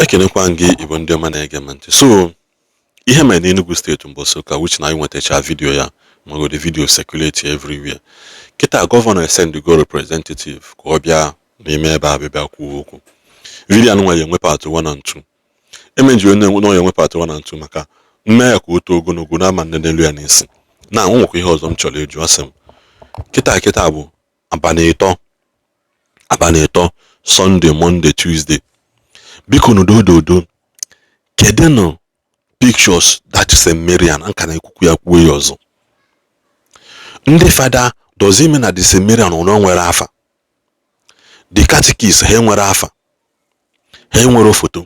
Ekenekwa m gị, Igbo ndị ọma na-ege m ntị. So ihe mere n'Enugu Steeti mbọsị ụka, which na anyị nwetacha video ya, mago the video circulate everywhere kịta. Gọvanọ esendigo representative ka ọ bịa n'ime ebe a bịa kwuo okwu. Video anụnwa ya enwe part 1 and 2. Emeji onye na ya enwe part 1 and 2 maka mme ya ka o too ogologo na ama nnenelu ya n'isi. Na o nwekwa ihe ọzọ m chọrọ ịjụ. Asị m kịta kịta bụ abalị 3, abalị 3, Sunday, Monday, Tuesday. Biko n'udododo, kedụnụ pictures that St. Marian nka na ekwukwu ya kwuo ya ọzọ? Ndị fada does ime na the St. Marian ọ nwere afa, the catechist ha enwere afa, ha enwere foto.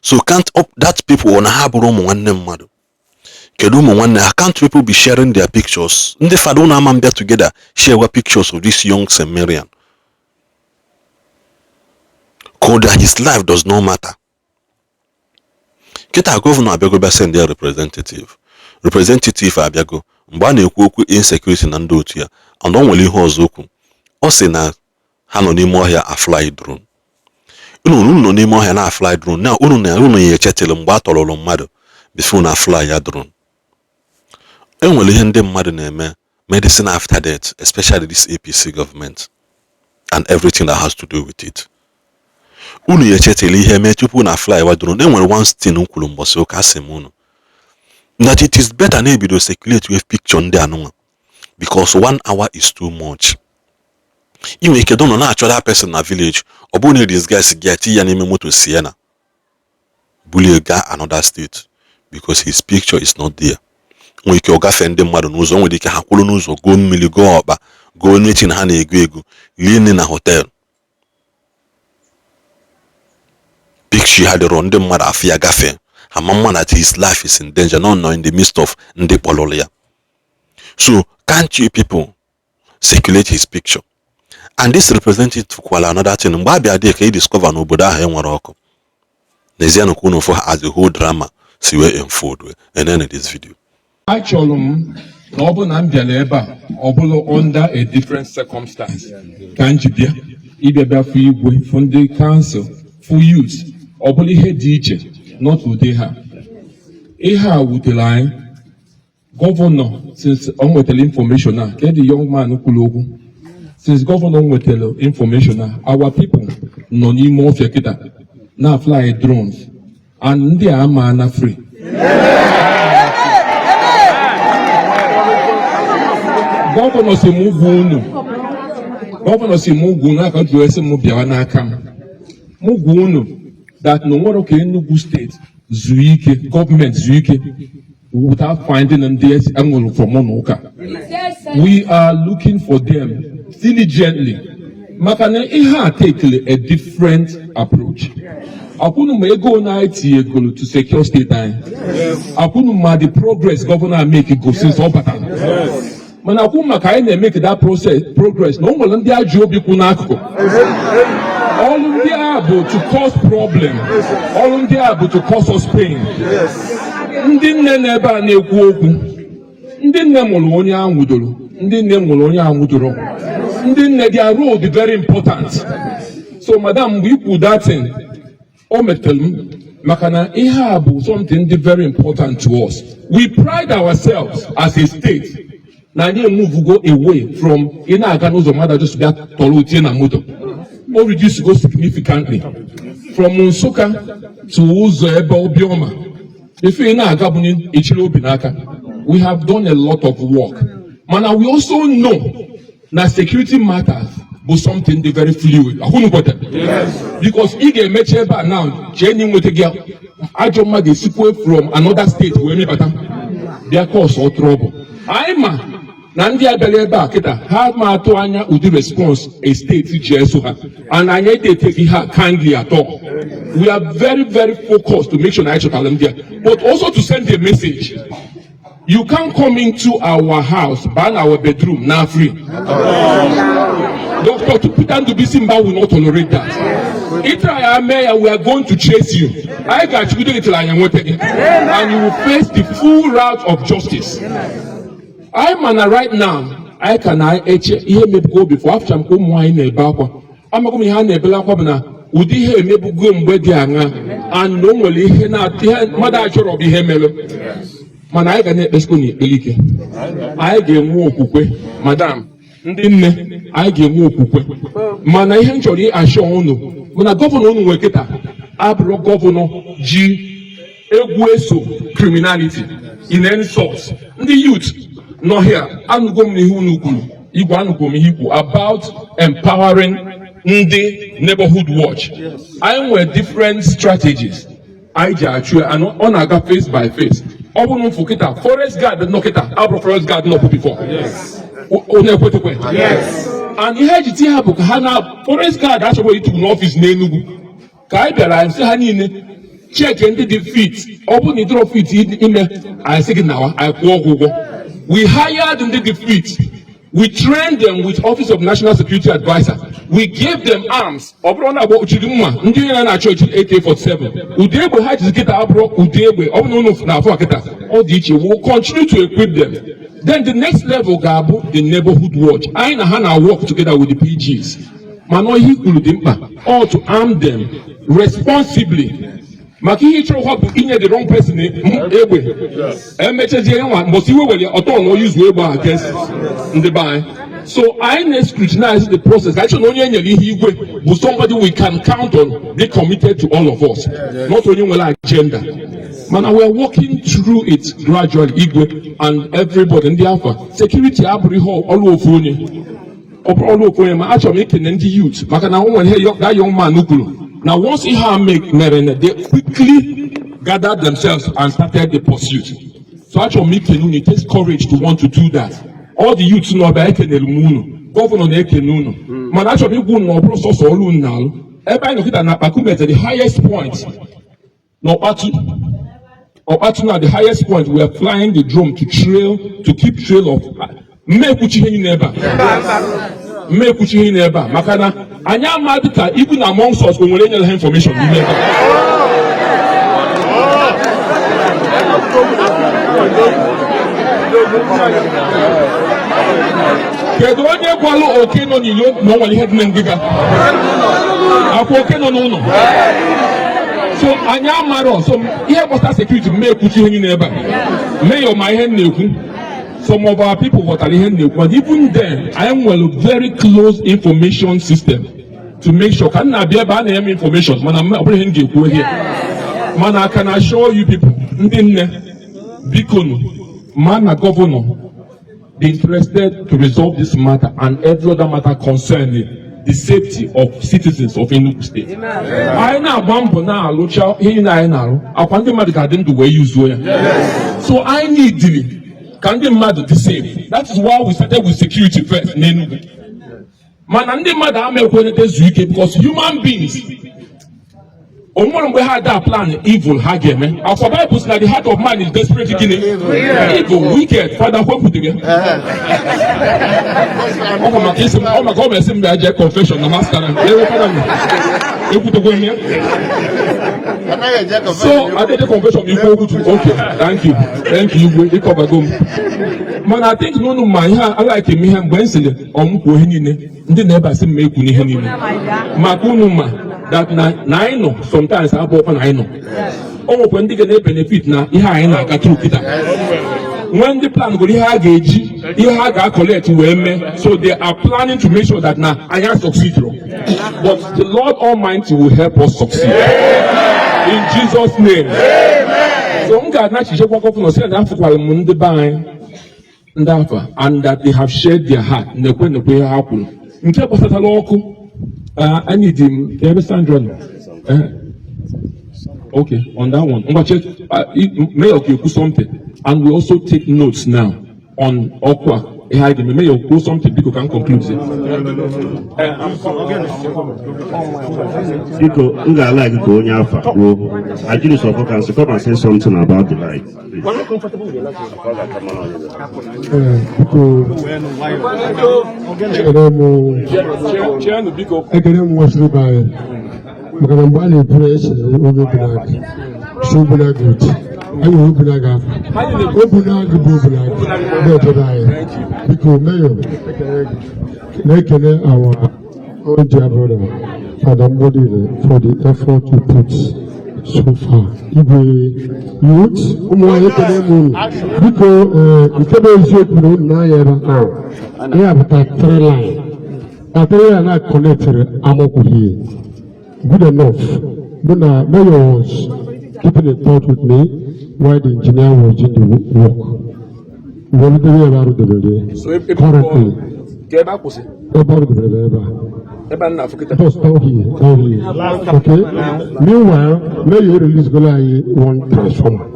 So can't up that people na ha bụrụ ụmụ nwanne mmadụ? Kedu ụmụ nwanne ha? Can't people be sharing their pictures? Ndị fada, ụnụ ama mbịa together share pictures of this young St. Marian? That his life does not matter? Kịta gọvanọ abịago bịa send ya representative. Representative abịago mgbe a na-ekwu okwu insecurity na ndị otu ya. And o nwere ihe ọzọ okwu. Ọ sị na ha nọ n'ime ọhịa afly drone. Unu nọ n'ime ọhịa na afly drone na unu na unu ya echetịrị mgbe a tọrọrọ mmadụ before na fly ya drone. E nwere ihe ndị mmadụ na-eme medicine after death, especially this APC government and everything that has to do with it. Unu ya echetịrị ihe mee tupu na fly wa drone. E nwere one thing m kwuru mbọsị ụka, asị m unu that it is better na ebido circulate with picture ndị anụnwa, because one hour is too much. Ị nwere ike nọ na-achọ that person na village, ọ bụrụ na disguise gị ati ya n'ime moto Sienna bulie gaa another state, because his picture is not there. Nwere ike ọ gafee ndị mmadụ n'ụzọ, nwere ike ha kwụrụ n'ụzọ goo mmiri, goo ọkpa, goo n'echi na ha na-ego ego rie nri na hotel. Picture ha dịrọ, ndị mmadụ afọ ya gafee ha ma mma that his life is in danger, not nọ in the midst of ndị kpọrọrọ ya. So can't you people circulate his picture? And this representative kwala another thing mgbe abịa dị ka ị discover n'obodo ahụ enwere ọkụ. N'ezienụ ka unu fụ as the whole drama si wee unfold wee enene this video. Achọrọ m na ọ bụ na m bịara ebe a, ọ bụrụ under a different circumstance ka m ji bịa ịbịa bịa fụ igwe, fụ ndị council, fụ youth, ọ bụrụ ihe dị iche, not ụdị ha. Ihe a wutere anyị. Gọvanọ, since ọ nwetara information a ka the young man kwuru okwu, since gọvanọ nwetara information a, our people nọ n'ime ọfịa kịta na fly drones, and ndị a ama na free. Gọvanọ si m gwa unu, gọvanọ si m gwa unu aka jụọ esi m bịawa n'aka m mụ gwa unu that na onwere ka Enugu Steeti zuo ike, gọọmenti zuo ike without finding ndị enwere from ụlọ ụka. We are looking for them diligently, maka na ihe a take a different approach. Akwụnụ ma ego na anyị tinyegoro to secure steeti anyị, akwụnụ ma the progress gọvanọ make go since ọ batara, mana akwụ maka anyị na-emeke that process progress na o nwere ndị ajọ obi kwụ n'akụkụ. Ọrụ ndị a bụ to cause problem, ọrụ ndị a bụ to cause us pain. Ndị nne n'ebe a na-ekwu okwu, ndị nne mụrụ onye anwụdoro, ndị nne mụrụ onye anwụdoro, ndị nne, their role dị very important. So madam, mgbe ikwu that thing, o metere m, maka na ihe a bụ something dị very important to us. We pride ourselves as a state na anyị move go away from ị na-aga n'ụzọ, mmadụ just bịa tọrọ otie na moto. O reduce go significantly from Nsụka to ụzọ ebe Obioma ife ị na-aga bụ echiri obi n'aka. We have done a lot of work, mana we also know na security matters bụ something dị very fluid. Ahụnụ kweta, because ị ga-emechi ebe a now, chee na ịnweta gị ajọ mmadụ esikwe from another state wee mebata bịa cause trouble. Anyị ma na ndị abịara ebe a kịta, ha ma atụ anya ụdị response a state ji eso ha, and anyị ede ha kindly at all. We are very, very focused to make sure na anyị chọtara ndị a, but also to send a message: you can't come into our house, baa na our bedroom na free. Dr. Peter Ndubuisi Mba will not tolerate that. Ịtara ya mee ya, we are going to chase you. Anyị ga-achịgide gị till anyị enweta gị, and you will face the full route of justice. Anyị ma na right now anyị ka na-eche ihe mebugo before. After m ka ụmụ nwaanyị na-ebe akwa, amaghị m ihe a na-ebele akwa bụ na Ụdị ihe emebugo mgbe dị aṅa, and o nwere ihe na ihe mmadụ achọrọ bụ ihe mere, mana anyị ga na-ekpesikwa n'ekpere ike. Anyị ga-enwe okwukwe, madam, ndị nne, anyị ga-enwe okwukwe. Mana ihe m chọrọ ịachọ unu mana governor unu nwere kịta abụrụ governor ji egwu eso criminality in any sort. Ndị youth nọ here, anụgo m n'ihe unu kwuru. Igwe, anụgo m ihe ikwu about empowering ndị neighborhood watch. Anyị nwere different strategies anyị ji achụ ya, and ọ na-aga phase by phase. Ọ bụrụ mfụ kịta, forest guard nọ kịta abụrụ forest guard nọ before. Onye ekwetekwe and ihe eji tinye ha bụ ka ha na forest guard achọghị ịtụgbu n'office n'Enugu. Ka anyị bịara, anyị sị ha niile check ndị dị fit. Ọ bụrụ na ị dịrọ fit ime, anyị sị gị nawa, anyị kwụọ ọgwụ ụgwọ. We hired ndị dị fit. We trained them with Office of National Security Adviser. We gave them arms. Ọ bụrụ na agba ochiri mma, ndị ya na-achọ echiri AK-47, ụdị egbe ha jizi kịta abụrụ ụdị egbe ọ bụrụ na unu na-afụ a kịta, ọ dị iche. We will continue to equip them. Then the next level ga-abụ the neighborhood watch. Anyị na ha na work together with the PGs. Mana ihe i kwuru dị mkpa, all to arm them responsibly, maka ihe ịchọrọ bụ inye the wrong person egbe, emechazie nwa mbọsị iwe were ọtọ na oyuzu egbe against ndị be anyị. So anyị na-scrutinize the process. Anyị chọrọ na onye e nyere ihe, igwe, bụ somebody we can count on, dey committed to all of us, not onye nwere agenda. Mana we are working through it gradually, igwe and everybody. Ndị afa, security abụrụ ihe ọrụ ofu onye, ọ bụrụ ọrụ ofu onye. Ma achọrọ m ikene ndị youth, maka na o nwere ihe that young man kwuru na once ihe a mere na they quickly gathered themselves and started the pursuit. So achọrọ m ikene unu. It takes courage to want to do that. All the youths nọ ọbịa, ekenere m unu. Governor na-ekene unu. Mana achọrọ m ikwu unu na ọ bụrụ sọsọ ọrụ unu na-alụ. Ebe anyị nọkịta na Akpakumete, the highest point n'Ọkpatu, Ọkpatu na the highest point, we are flying the drone to trail, to keep trail of mmekwuchi ihe niile ebe a, mmekwuchi ihe niile ebe a, maka na anyị amadị ka even amongst us, o nwere enyere ha information n'ime ebe a. Kedu onye gwalụ oke nọ n'ilo na o nwere ihe dị na ngịga akwa oke nọ n'ụlọ? So anyị amarọ. So ihe gbasara security, m ekwuchi ihe niile ebe a. Mayor ma ihe m na-ekwu. Some of our people ghọtara ihe m na-ekwu, and even then, anyị nwere very close information system to make sure ka m na-abịa ebe a na-eme information. Mana ọ bụrụ ihe m ga-ekwu here, mana I can assure you people, ndị nne, bikonu, ma na governor be interested to resolve this matter and every other matter concerning the safety of citizens of Enugu State. Anyị na-agba mbọ na-alụcha ihe niile anyị na-arụ, akwa ndị mmadụ ga-adị ndụ wee yuzuo ya. So anyị neediri ka ndị mmadụ dị safe. That is why we started with security first n'Enugu. Mana ndị mmadụ ama ekwenete zuo ike, because human beings, o nwere mgbe ha da plan evil ha ga-eme. Akwa Bible sị na the heart of man is desperately gịnị? Evil, wicked. Father, kwepụtara ya. Ọ bụ maka isi m, ọ maka ọ bụ esi m bịa jee confession na master na ewe fada m ekwutekwa m ya. So adeje confession ikwu okwu tu. Okay, thank you, thank you, igwe, ịkọbago m. Mana I think n'ụnụ ma ihe a like m ihe mgbe m sịrị ọmụkwuo ihe niile ndị na-ebe asị m ekwu n'ihe niile, maka unu ma that na anyị nọ sometimes abụ ọkwa na anyị nọ. O nwekwa ndị ga na-ebenefit na ihe anyị na-aga through kịta, nwee ndị plan goro ihe ha ga-eji ihe ha ga-collect wee mee. So they are planning to make sure that na anyị succeed, but the Lord Almighty will help us succeed in Jesus' name. So m ga-anachichekwa governor si na afụkwara m ndị be anyị, ndị afa, and that they have shared their heart, nekwe nekwe ihe ha kwuru nke gbasatara ọkụ. I need him ebe Sandra nọ. Okay, on that one. Ngwa check, Mayor ga-ekwu something, and we also take notes now on ọkụ a, ihe anyị ga-eme. Mayor, kwuo something, biko, ka m conclude. Biko, m ga-alike ka onye afa kwuo. Ajiri of can come and say something about the light, please. Biko, ekele m. Chairman, biko. Ekele m nwesịrị be anyị, maka na mgbe a na-eburu ya echere onye Obunagu si Obunagu otu anyị nwere Obunagu afọ Obunagu bụ Obunagu na-echebe anyị. Biko, Mayor, ekele gị, na-ekele our own dear brother. Father Mgbodile for the effort you put so far. Igwe youth, ụmụ nwanyị, ekele m unu. Biko, nke bụ eziokwu na unu na-anya ebe ahụ. Ihe a bụ 33 line. 33 line na connected Amokwu here. Good enough. Mụ na Mayor was keeping in touch with me while the engineer was doing the work. Wọlụdebe ebe arụ debere So ebe currently. Ka ebe a kwụsị? Ebe arụ debere ebe a. Ebe a na-afụ kịta. Just down here, down here. Okay. Meanwhile, Mayor release golo anyị one transformer.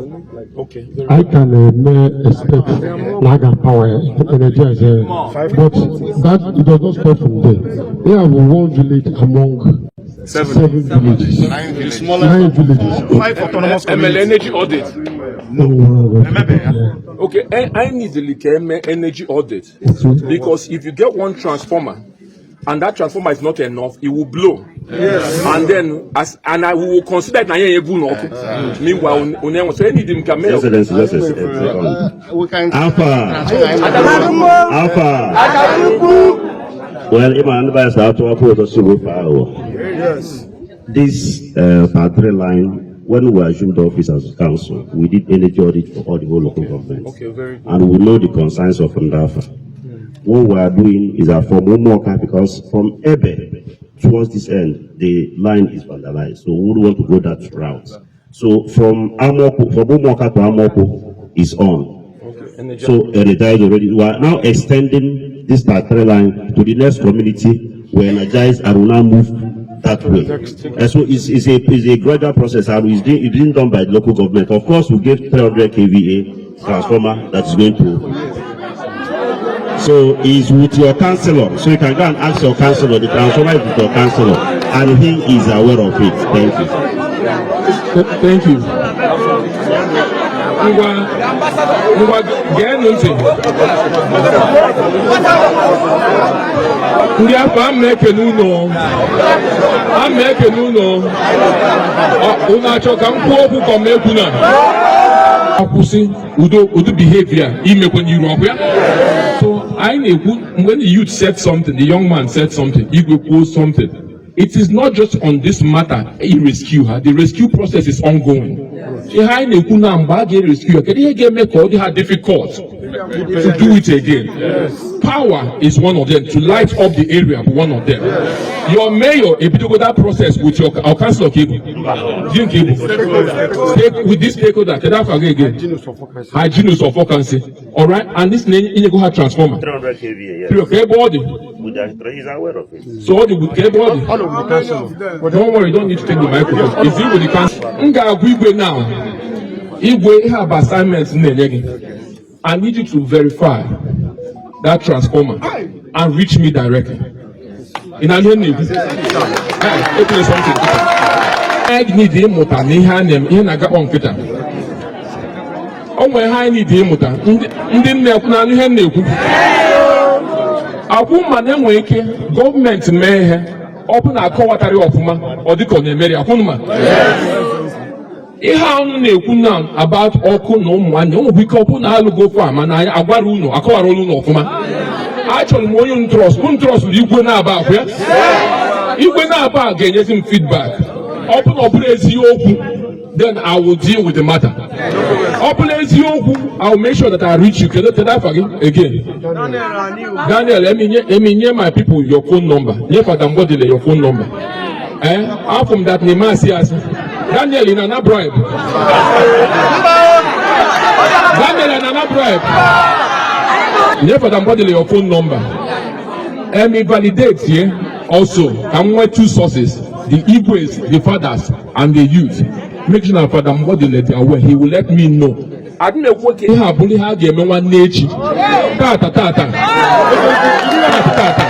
I can may expect na aga power energize, but that it does not stop from there. They have one village among seven villages. Nine villages. Five autonomous Emele communities. Energy audit? No, no, no. Okay, I need ka eme energy audit because if you get one transformer and that transformer is not enough, it will blow. Yes. And then as and I will consider it na ihe egwu n'ọkụ. Meanwhile, onye so any m ka mayor. Excellency, just a second. We can Alpha. Alpha. Well, ịma ndị be anyị atụ afọ ụtọ si ofe aghụghọ. This battery line, when we assumed office as council, we did energy audit for all the whole local governments. Okay, very good. And we know the concerns of Ndafa. What we are doing is that from Umuoka, because from Ebe towards this end, the line is vandalized. So we wouldn't want to go that route. So from Amoko, from Umuoka to Amoko is on. Okay, energy. So energized already. We are now extending this battery line to the next community. We energize and will now move that way. And so it's a gradual process and it's being done by the local government. Of course, we gave 300 kVA transformer that is going to. So it's with your councillor. So you can go and ask your councillor. The transformer is with your councillor and he is aware of it. Thank you. Thank you. Ngwa ngwa, geenụ ntị. Ndị afọ, ama ekene unu, ama ekene unu. Unu achọ ka m kwuo okwu ka ọ ma ekwu na akwụsị udo udo behavior imekwe n'iru ọkụ ya. So anyị na-ekwu, mgbe the youth said something, the young man said something, Igwe kwuo something, it is not just on this matter i rescue her. The rescue process is ongoing. Ihe anyị na-ekwu na mgbe a ga-rescue ha, kedu ihe ga-eme ka ọ dị ha difficult to do it again? Power is one of them. To light up the area bụ one of them. Your mayor ebidogo that process with your our councillor ka ebu di nke ebu with this stakeholder. Kedu afọ gị again? Hyginus of Okansi. Alright, and this na-enyego ha transformer. 300 kVA, yes. Ka ebe ọ dị? With the, he's aware of it. So ọ dị ka ebe ọ dị? Don't worry, you don't need to take the microphone. Is it with the council? M ga-agwa Igwe now. Igwe, ihe a bụ assignment m na-enye gị. I need you to verify that transformer and reach me directly. Ị na ihe m na-ekwu? Hey, ekwule something. Anyị need ịmụta na ihe a na-eme, ihe na-agakpọ nkịta. O nwere ihe anyị need ịmụta. Ndị nne ekwu na ihe m na-ekwu. Akwụ ma na enwere ike gọọmenti mee ihe ọ bụ na akọwatara ya ọfụma, ọ dịka ọ na-emeri akwụnụ ma ihe ahụ na-ekwu na about ọkụ na ụmụ nwanne o nwekwa ike ọ bụ na alụgo ofu a, mana anyị agwara unu, akọwara unu ọfụma. Achọrọ m onye trust m, trust igwe na-aba akwụ ya. Igwe na-aba a ga-enyezi m feedback. Ọ bụ na ọ bụrụ eziokwu, then I will deal with the matter. Ọ bụrụ eziokwu, I will make sure that I reach you. Kedu afa gị again? Daniel. Let me nye my people your phone number. Nye Fada Mgbodile your phone number. Eh, afọ m that na asị asị. Daniel, ị na-ana bribe? Daniel, ị na-ana bribe? Nye Fada Mgbodile your phone number. Let me validate here also ka m nwee two sources, the Igwes, the fathers and the youth. Make sure na Fada Mgbodile dị aware. He will let me know. Adị m ekwu ka ihe a bụrụ ihe a ga-eme nwanne echi, tata tata tata tata.